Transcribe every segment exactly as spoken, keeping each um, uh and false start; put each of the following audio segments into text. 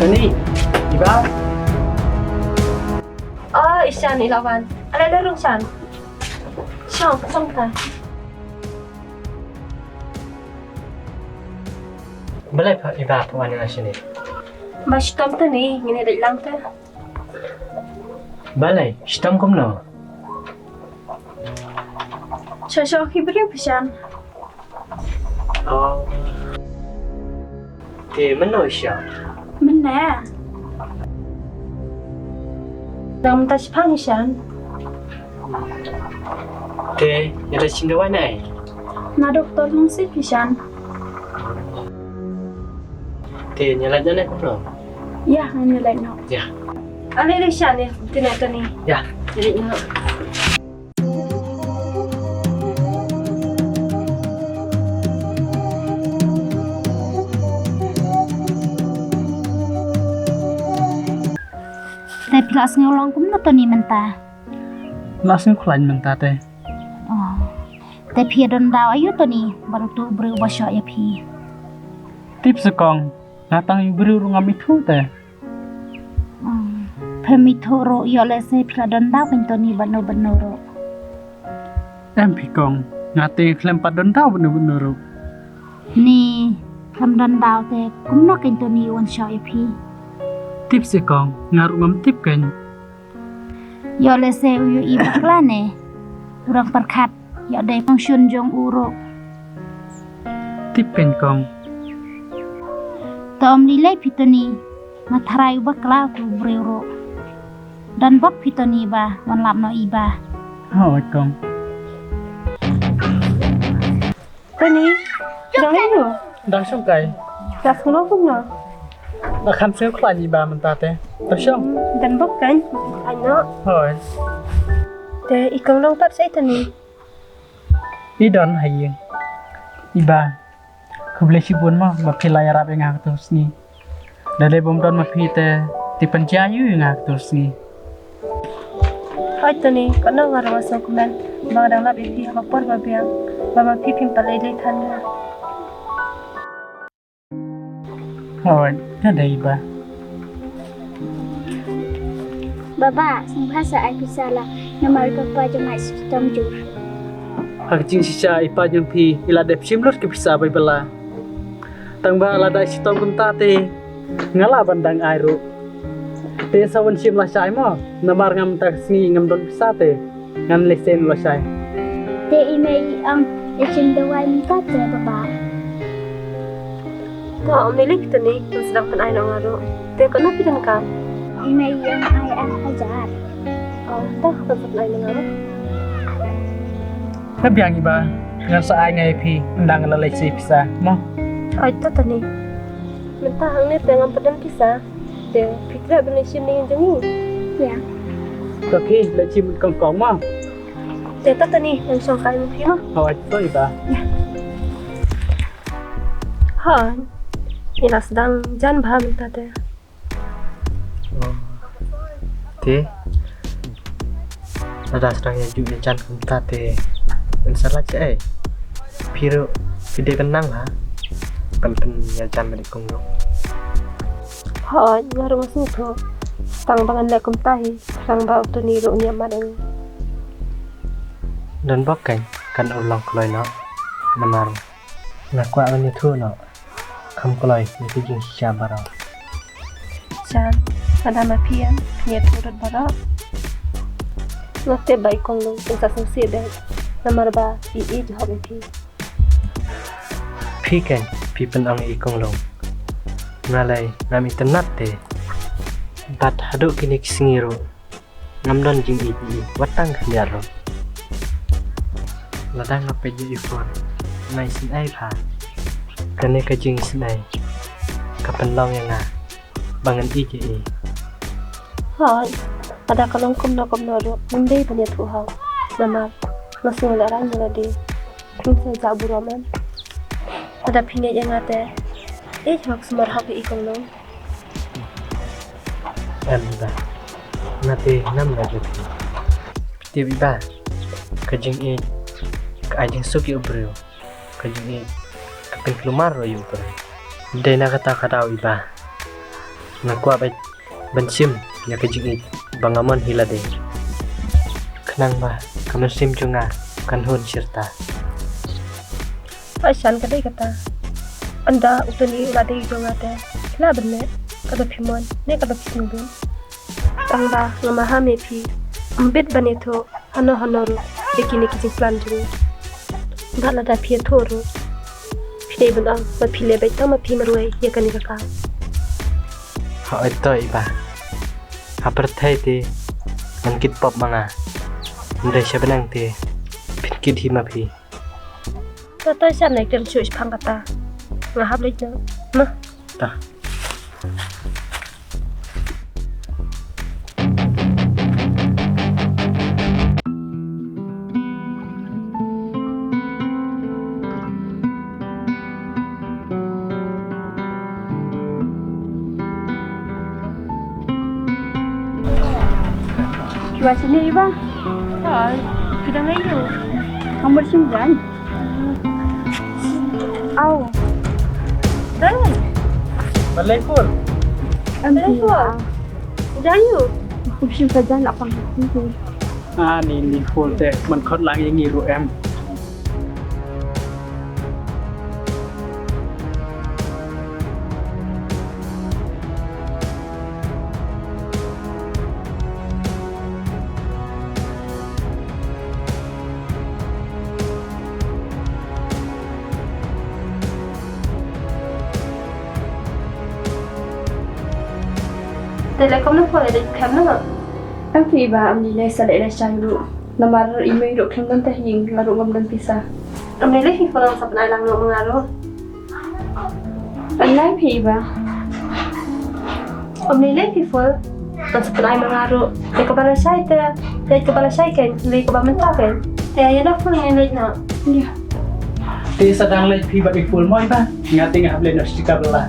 Ni, Iba. Oh, Ishan, i la wan. Ale le rung Shan. Shong, shong ta. Balei pha Iba pha wan ïa shini? Ba shitom te ni, ngin ïa leit lang te. Balei, shitom kumno? Sha sha ki briew phi Shan. Oh. Te mynno Ishan? Mynne. Dang mynta shiphang Ishan. Te, ïa leit shim dawai na ei? Na doktor Lungsi phi Shan. Te, ïa leit na ei kumno? Ïa, ïa leit noh. Ïa. Ale le Shan ïa, te na tani. Ïa. Ïa leit noh. Te phi la sngew long kumno tani mynta? La sngew khlaiñ mynta te. Oh. Te phi don daw aïu tani bad utu u briew ba shoh ïa phi? Tip se kong, nga tang ïa u briew ruh ngam ithuh te. Hmm. Phi mih thuh ruh ïoh lehse phi la don daw kein toni bad no bad no ruh. Em phi kong, nga te khlem pat don daw bad no bad no ruh. Ni khlem don daw te kumno kein toni wan shoh ïa phi? Tip se kong, nga ruh ngam tip kein. Ïoh lehse u ïohi bakla ne u rang pyrkhat. Ïa dei pang shun jong u ruh. Tip kein kong. To ym lei lei phi toni. Nga tharai u bakla u briew ruh. Don bok phi toni ba wan lap noh Iba. Hooid kong. Toni, dang ïa u? Dang shong kai. Dang shong noh kumno? Ba kham sngew khlaiñ Iba mynta te. To shong. Don bok kein. Ai noh. Hooid. Te i kong long pat shaei toni? I don ha ïing. Iba. Khublei shibun mo ba phi la ïarap ïa nga ha katu ka sngi. Da lei bym don ma phi te, te pynjia ïa nga ha katu ka sngi. Hooid toni, kano nga ruh nga sngewkmen ba nga dang lap ïa phi ha ka por ba biang, ba ma phi phim pat lei lei than nga. Hooid, ka dei Iba. Baba, sngewbha sa ai pisa la, namar ka pa jong nga i shitom jur. Ha ka jingshisha i pa jong phi i la dep shim lut ki pisa bai bala. Tang ba lada i shitom kumta te nga lah ban dang ai ruh. Te sa wan shim lashai mo, namar ngam, mynta ka sngi ngam don pisa te. Ngan leit sien lashai. Te i mei i ong i shim dawai mynta te baba. To ym lei lei phi toni, ngam sdang pyn-ai noh nga ruh. Te katno phi donkam? I mei i ong ai ar hajar. Oh, to ngam sdang pyn-ai noh nga ruh. Ka biang Iba, ngan sa ai nga ïa phi, ynda nga la leit sei pisa mo. Hooid to toni. Mynta hangne te ngam pat don pisa. Te phi treh ban leit shim ïing jong ngi. Ïa. To phi leit shim kong kong mo. Te to toni ngan shong kai ma phi mo. Hooid to Iba. Ïa. Hooid. I la sdang jan bha mynta te. Oh. Te. Lada sdang ïa ju ïa jan kumta te. Yn sa lait shaei? Phi ruh phi dei ban nang ha. Kan pynïajan bad i kong ruh. Hooid, nga ruh nga sngewthuh. Tang ba ngan leh kumta hi, tang ba u Tony ruh un ïa mad ïa nga. Don bok kan, kan urlong kloi noh. Namar nga kwah ban ïathuh noh. Kham kloi ïa ki jingshisha baroh. Shan, lada ma phi em, phin ïathuh ruh baroh. Nga tip ba i kong Lung phin sa sngewsih beit namar ba i ïeit hok ïa phi. Phi kan, phi pynong ïa i kong Lung. Nga lei ngam itynnad te. Bad haduh kine ki sngi ruh ngam don jingïeit ïa i, wat tang khyndiat ruh. Lada nga peit ïa i phone, nga isynei bha. Kane ka jingisynei ka pynlong ïa nga ba ngan ïeit ïa i. Hooid, lada ka long kumno kumno ruh, ngim dei ban ïathuh hok. Namar nga sngew lehraiñ ïa lade. Phin sa jah burom em? Lada phi ngeit ïa nga te, ïeit hok, sumar hok ïa i kong Lung. Em Iba, nga te ngam ngeit ïa phi. Phi tip Iba, ka jingïeit ka ai jingsuk ïa u briew. Ka jingïeit ka pynkulmar ruh ïa u briew. Dei na kata ka daw Iba, Nga kwah beit ban shim ïa ka jingïeit ba nga mon hi lade, khnang ba ka mynsiem jong nga kan hun shirta. Pha shan ka dei kata. Ynda uto ni u la dei jong nga te, la ban leh kaba phi mon ne kaba phi sngewbha. Tang ba nga maham ïa phi, ym bit ban ïathuh hano hano ruh ïa kine ki jingplan jong ngi. Bad lada phi ïathuh ruh, phi dei ban ong ba phi leh beit tang ba phi marwei ïa kane ka kam. Hooid to Iba. Ha pyrthei te ngan kit pop ma nga. Ym dei sha bneng te phin kit hi ma phi. To to shan, nai khlem shuh shaphang kata. Nga hap leit noh. Noh. Ta. Kiwa sini Iba? Oi, phi dang leh aiu? Nga mut shim jaiñ. Au. Hey. Balei Ful? Em, balei Ful? Jaiñ aiu? Kum shim ka jaiñ la pang. Ani ni Ful te man khot lang ïa ngi ruh em. Te leh kumno phi leh, dei phi khlem noh? Em phi Iba, ym lei lei, sa leh lei shai ruh. Namar i mei ruh khlem don te ha ïing, la ruh ngam don pisa. Ym lei lei phi Ful, ngan sa pynai lang noh ma nga ruh. Pynai phi Iba. Ym lei lei phi Ful, ngan sa pynai ma nga ruh. Lei kaba lashai te, lei kaba lashai kein, lei kaba mynta kein. Te ïa na Ful, ngin leit noh. Ïa. Te sa dang leit phi bad i Ful mo Iba. Nga te nga hap leit noh sha ka bylla.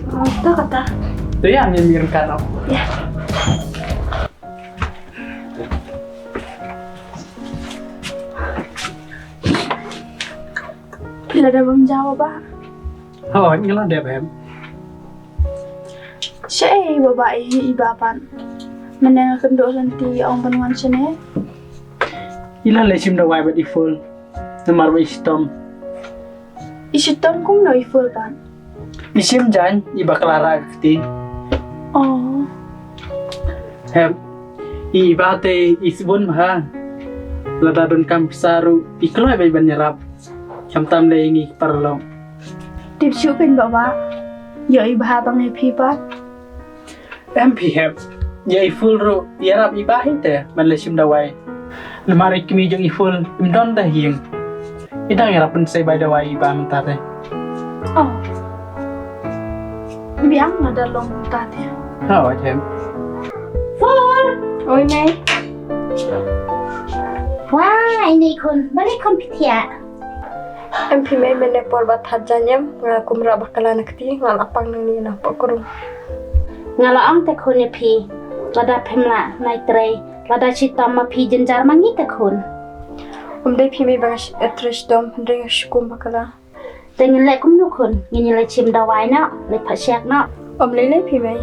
Oh, to kata. Te ïa ngin mih ryngkat noh. Ïa. Phi la dep bam ja Bah? Hooid, nga la dep em. Shaei Bah, i Iba pat? Mynne nga kynduh lynti ong ban wan shane. I la leit shim dawai bad i Ful. Namar ba i shitom. I shitom kumno i Ful pat? I shim jaiñ, i ba ka la rah ka kti. Oh. Hep, i ba te i sbun bha. Lada donkam pisa ruh i kloi beit ban ïarap. Khamtam lei ngi ki paralok. Tip shuh kein Bah. Ïoh i bha tang ïa phi pat. Em phi Hep, ïa i Ful ruh ïarap i ba hi te ban leit shim dawai. Namar i kmie jong i Ful im don te ha ïing. I dang ïarap pynsei bai dawai i ba mynta te. Oh. Biang lada long mynta te. Hooid Hep. Ful! Oi mei. Wah, ine khun, balei khun phi thiah? Em phi mei, mynne por ba thad jaiñ em, nga kum rah bakla na kti, nga la pang nangne na poh krung. Nga la ong te khun ïa phi, lada phim lah nai trei, lada shitom ma phi jynjar ma ngi te khun. Ym dei phi mei ba nga shi-, eh, trei shitom, hynrei nga shu kum bakla. Te ngin leh kumno khun, ngin ïa leit shim dawai noh, leit phah shiak noh. Ym lei lei phi mei.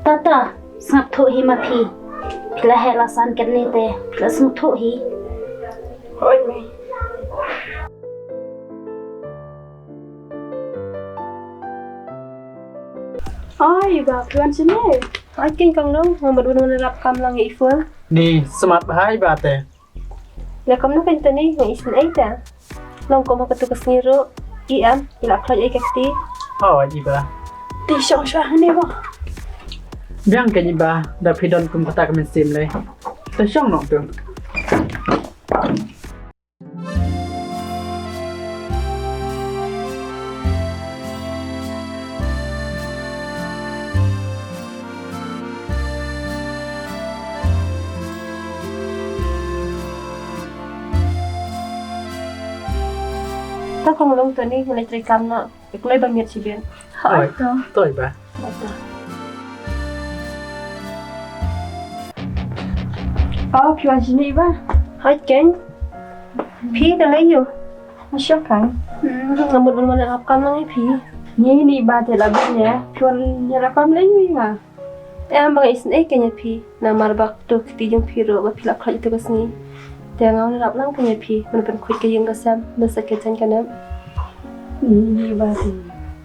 To to, sngap thuh hi ma phi. Phi la heh la san katne te, phi la sngap thuh hi. Hooid mei. Oi, i ba, phi wan shane? Hooid kein kong Long, nga mut ban wan ïarap kam lang ïa i Ful. Ni, smat bha i ba te. Leh kumno kein te ni, nga isynei te. Long kum ha katu ka sngi ruh, i em, i la khroit ei ka kti. Hooid i ba. Te shong shuwa hangne mo. Biang kein i ba, da phi don kum kata ka mynsiem lei. Te shong noh tu. To kong Long, to ni ngan leit trei kam noh. Te kloi ba miet shibit. Hooid to. To i ba. Oh, phi wan shane i ba? Hooid kein. Phi dang leh aiu? Nga shu wan. Hmm, nga mut ban wan ïarap kam lang ïa phi. Ni ni ba te la bin ya. Phi wan ïarap kam lei ïa nga. Em, ba nga isynei kein ïa phi. Namar ba to kti jong phi ruh ba phi la khroit ïa tu ka sngi. Te nga wan ïarap lang kein ïa phi. Ban pynkhuid ka ïing ka sem. Ban sa kyrchan ka nem. Ni ni ba te.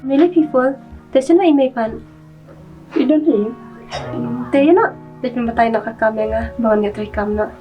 Mele phi phone. Te shano i mei pat? I don hi. Te ïa no. Te pynbatai noh ka kam ïa nga. Ba ngan ïatrei kam noh.